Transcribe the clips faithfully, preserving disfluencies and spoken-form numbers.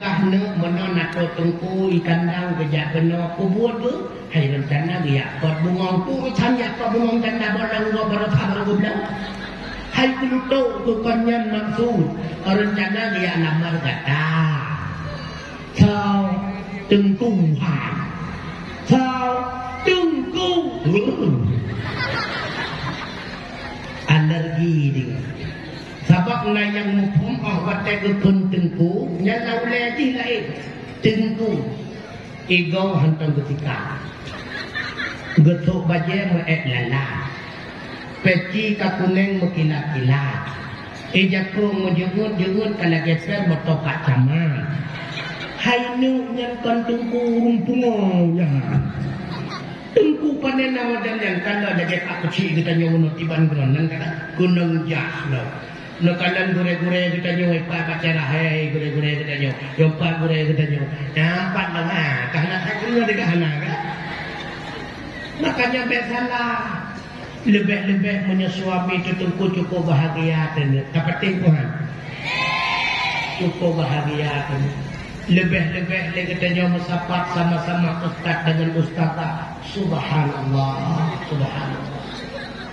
Aneuk meunoe na tô teungku i kandang geujak keunoe, peue buet beuh? Hai rencana geujak pot bungong. Peue urusan jak pot bungong, rencana bak lam gob baroesa barô geubloe. Hai keuleutôk keu kon nyan maksud, rencana geujak lamar gata. Soe? Teungku hai. Soe? Teungku. Alergi deungon. Sabab na nyang muphom óh watée geukheun teungku, nyan na ulée jih laén. Teungku, igoe hantom geutika. Geuthok bajée meu-ék lala. Peci ka kunéng meukilat-kilat. Ié jakong meujeuet-jeuet ka lagée péng meutopak camat. Hai neuk nyan kon teungku ureuëng pungo nyan. Teungku pane na wajan nyan, kana lagée pak keuchik geutanyoe meunoe tiban keunoe, nan kata keunong jas lom. Neukalon gurée-gurée geutanyoe, ipat bak cara, hei gurée-gurée geutanyoe, yompat gurée geutanyoe. Nampak lom, ha, ka hana that keunong deungon hana, kan? Makanya bék salah. Leubeh-leubeh meunyoe suami teuh teungku cukup bahagia teungoh. Tapatéh Tuhan. Cukup bahagia teungoh. Leubeh-leubeh lé geutanyoe meusapat sama-sama ustaz deungon ustazah. Subhanallah, subhanallah.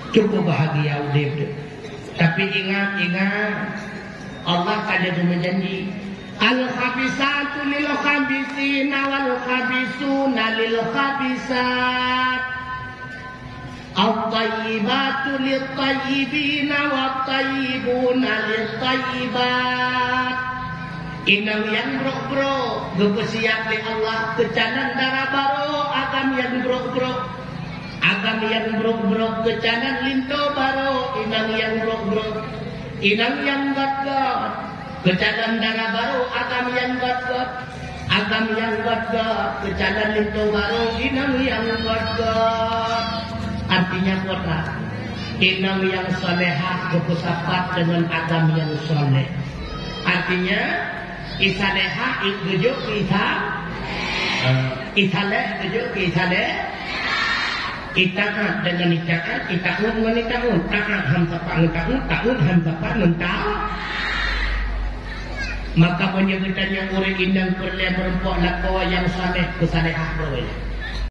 Cukup bahagia udeb tu. Tapi ingat, ingat, Allah ka lheueh meujanji, "Al-khabisatu lil-khabisina wal-khabisuna lil-khabisat." "At-tayyibatu lit-tayyibina wat-tayyibuna lit-tayyibat." Inong nyang brok-brok geupeusiab lé Allah keu calon dara barô agam nyang brok-brok. Agam nyang brok-brok keu calon linto barô inong nyang brok-brok. Inong nyang gét-gét keu calon dara barô agam nyang gét-gét. Agam nyang gét-gét keu calon linto barô inong nyang gét-gét. Artinya peue that? Inong nyang salehah geupeusapat deungon agam nyang saleh. Artinya, i salehah i geujok i sa-, i saleh geujok i saleh. I taát deungon i taát, i taát ngon i taát. Taát han sapat ngon taát, taát han sapat ngon taát. Maka meunyoe geutanyoe ureuëng inong peureulée meurumpok lakoe nyang saleh, peusalehah droe.